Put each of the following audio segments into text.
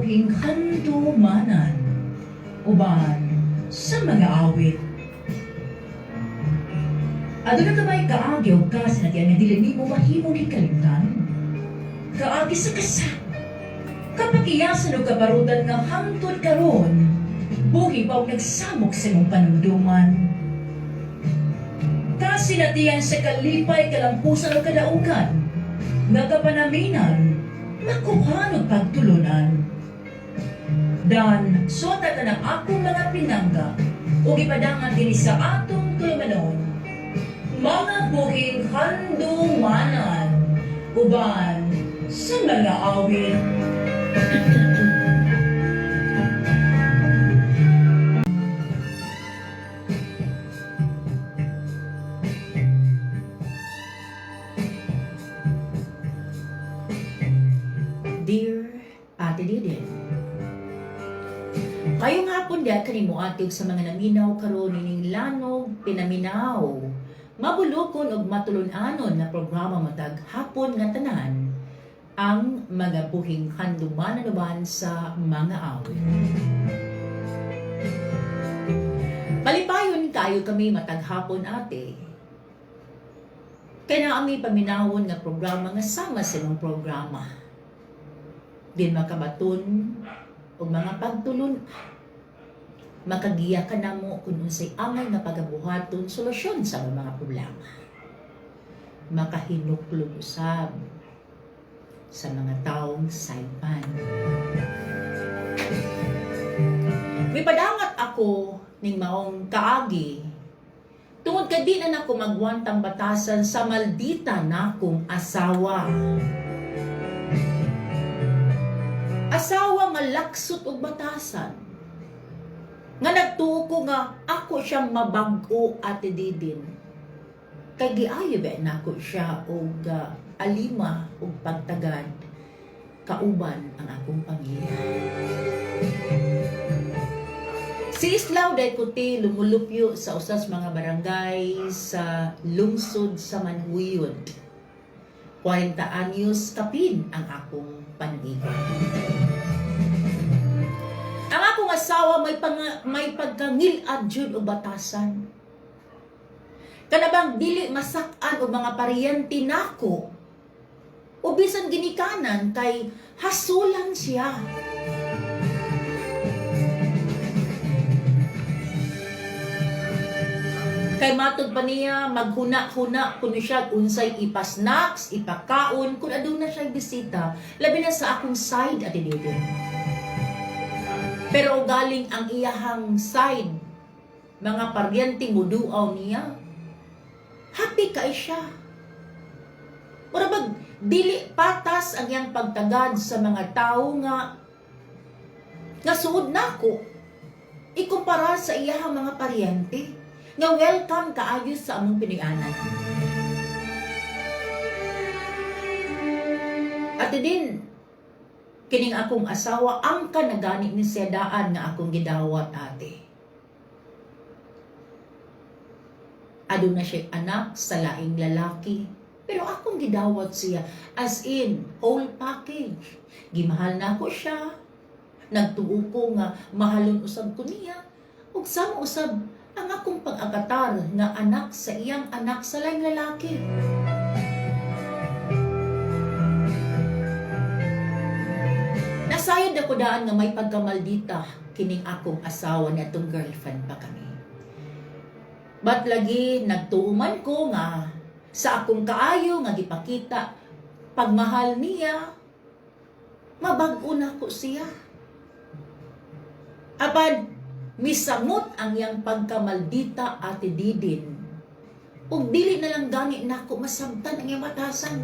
Buhing handumanan uban sa mga awit. Aduna ka may kaagi o kasinatian nga dili nimo mahimong hikalimtan? Kaagi sa kasa. Kapakiyasan o kabarutan nga hangtod karon, buhi pa og nagsamok sa imong panumduman. Kasinatian sa kalipay, kalampusan o kadaugan, nga kapanaminan, makuhan og pagtulunan. Dan, suwata ka ng akong mga pinangga, ug ipadangan dinhi sa atong tulumanon, mga buhing handumanan, uban sa mga awit. Dear Ate Didin, maayong hapon diha kanimo, ate, ug sa mga naminaw karon nining lanog, pinaminaw, mabulokon ug matulun-anon nga programa matag hapon nga tanan ang mga buhing handumanan uban sa mga awit. Malipayon kayo kami matag hapon, ate. Kay naa mi paminawon nga programa nga sama sa imong programa. Din makabaton og mga pagtulun, makagiya ka namo kung unsay angay nga pagabuhaton, solusyon sa mga problema. Makahinuklog usab sa mga taong saypan. Mipadangat ako ning maong kaagi tungod kay di na nako magwantang batasan sa maldita nakong asawa. Asawa nga laksot og batasan. Nga nagtuo ko nga ako siyang mabag-o, Ate Didin. Kay giayo ba nako siya og alima og pagtagad kauban ang akong pamilya. Si Islaw day kuti lumulupyo sa usas mga barangay sa lungsod sa Manjuyod. 40 anyos kapin ang akong panag-igon. Ang akong asawa may pagkangilad jud og batasan. Kanabang dili masak-an og mga paryente nako o bisan ginikanan kay hasulan siya. Kay matod pa niya, maghuna-huna kuno siya unsay ipa-snacks, ipakaon kung aduna siya bisita, labi na sa akong side, Ate Dede. Pero galing ang iyahang side, mga paryente muduaw niya, happy kay siya. Mura bag dili patas ang iyang pagtagad sa mga tao nga nga suod nako ikumpara sa iyahang mga paryente nga welcome kaayo sa among Pinoyanan. Ate din, kining akong asawa ang kanagani ni siya daan nga akong gidawat, ate. Aduna siya anak sa laing lalaki. Pero akong gidawat siya as in whole package. Gimahal na ako siya. Nagtuo ko nga mahalon usab ko niya. Ug sama usab ang akong pag-akatar nga anak sa iyang anak sa laing lalaki. Nasayod ako daan nga may pagkamaldita kining akong asawa ni atong girlfriend pa kami. But lagi nagtuuman ko nga sa akong kaayo nga gipakita pagmahal niya, mabag-o na ko siya. Apan misamot ang iyang pagkamaldita, Ate Didin. Ug dili na lang gani nako masabtan ang iyang batasan.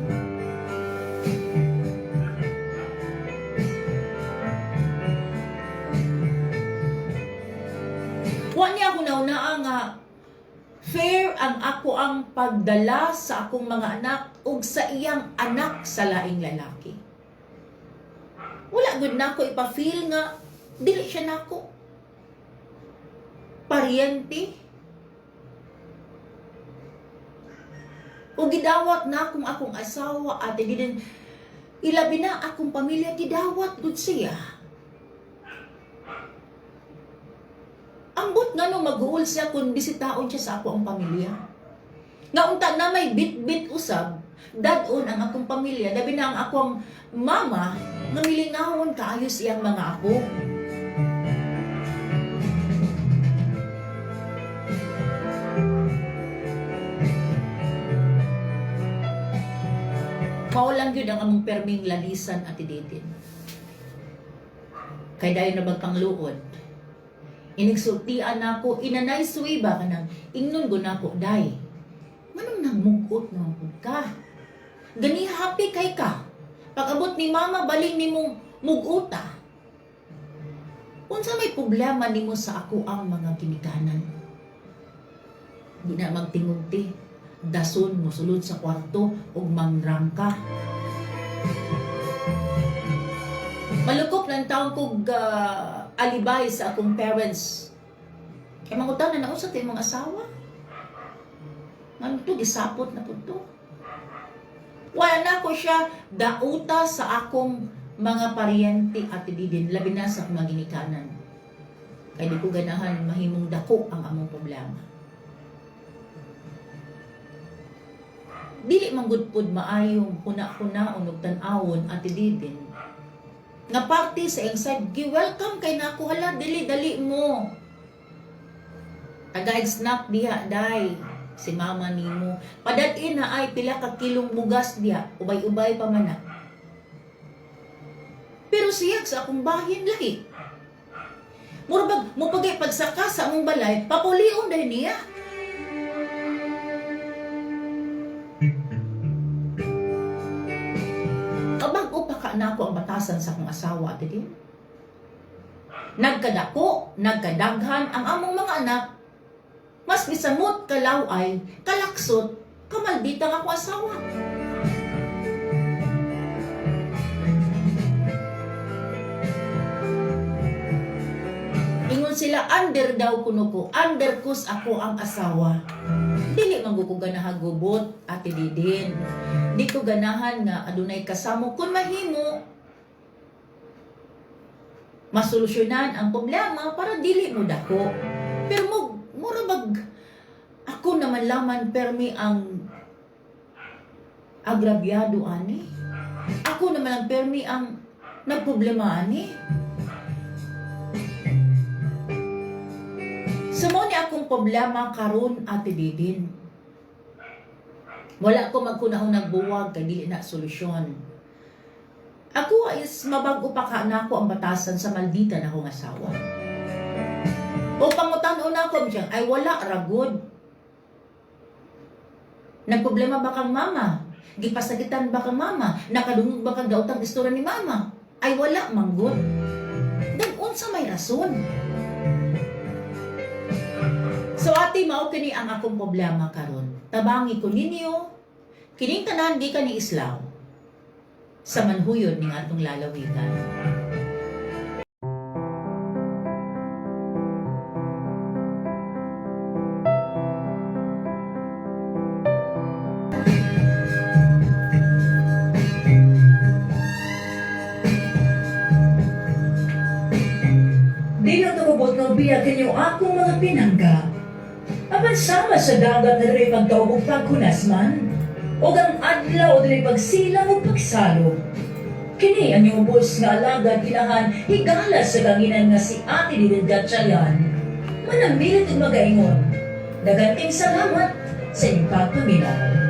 Wa niya hunahunaa nga fair ang ako ang pagdala sa akong mga anak ug sa iyang anak sa laing lalaki. Wala gud nako ipa-feel nga dili siya nako paryente. O gidawat na akong akong asawa, Ate Didin, ilabi na akong pamilya, gidawat gud siya. Ambot nga no maghuol siya kung bisitaon siya sa ako ang pamilya. Nga unta na may bit-bit usab, dadon ang akong pamilya, labi na ang akong mama, nga milingahon kaayo siyang mga apo. Mao lang gyud ang among perming lalisan, Ate Didin. Kay dayon na magpangluod. Inigsultian nako, in a nice way ba, kanang ingnon go nako, "Day. Nganong nagmugot naman pud ka? Gani happy kay ka. Pag-abot ni mama, balin nimong muguta. Unsa may problema nimo sa ako ang mga ginikanan?" Di na magtingog, te. Dason mosulod sa kwarto ug mangrangka. Malukop lang taon kog alibay sa akong parents. Kay mangutana na, "Unsa tay imong asawa? Ngano to gisapot na pud to?" Wala na ko siya dauta sa akong mga paryente, Ate Didin, labi na sa akong mga ginikanan. Kay di ko ganahan mahimong dako ang among problema. Dili man gud pud maayong huna-hunaon ug tan-awon, Ate Didin, nga parte sa iyang side, gi-welcome kay nako, "Hala, dili, dali mo. Tagaig snack diha, day. Si mama nimo. Padat-in na ay pila ka kilong bugas diha, ubay-ubay pa man na." Pero siya sa akong bahin lahi. Mura bag mo pagay pagsaka sa among balay, papulion dahil niya. Kabag-o pa ka nako ang batasan sa akong asawa, Ate Din. Nagkadako, nagkadaghan ang among mga anak, mas gisamot kalaway, kalaksot, kamaldita ang akong asawa. Ingon sila, under daw kuno ko, under kus ako ang asawa. Dili man ko ganahan gubot, Ate Didin. Di ko ganahan nga adunay kasamo kun mahimo masolusyonan ang problema para dili mo dako. Pero mo mura bag ako naman laman permi ang agrabyado ani. Ako naman ang permi ang nagproblema ani. So mo ni akong problema karon, Ate Didin. Wala ko magkunahon nagbuwag kay dili na solusyon. Ako is mabago pa ka nako ang batasan sa maldita na akong asawa. O pangutan-on ako siya, ay wala ragod. Nagproblema ba kang mama? Gipasagitan ba kang mama? Nakadungog ba kang daotang istorya ni mama? Ay wala manggod. Dan unsa may rason? So ate, mao kini ang akong problema karon. Tabangi ko ninyo kining tanan gikan ni Islaw sa manhuyod ning atong lalawigan. Di lang tumubot ng biya kinyo akong mga pinangga. Apan sama sa dagat na diri pagtaob ug paghunas man, ug ang adlaw diri pagsilang ug pagsalog. Kini ang inyong bus nga alagad inahan higala sa kanginan nga si Ate Didin Gatchalian. Manamilit ug magaingon. Daghang salamat sa inyong pagpaminaw.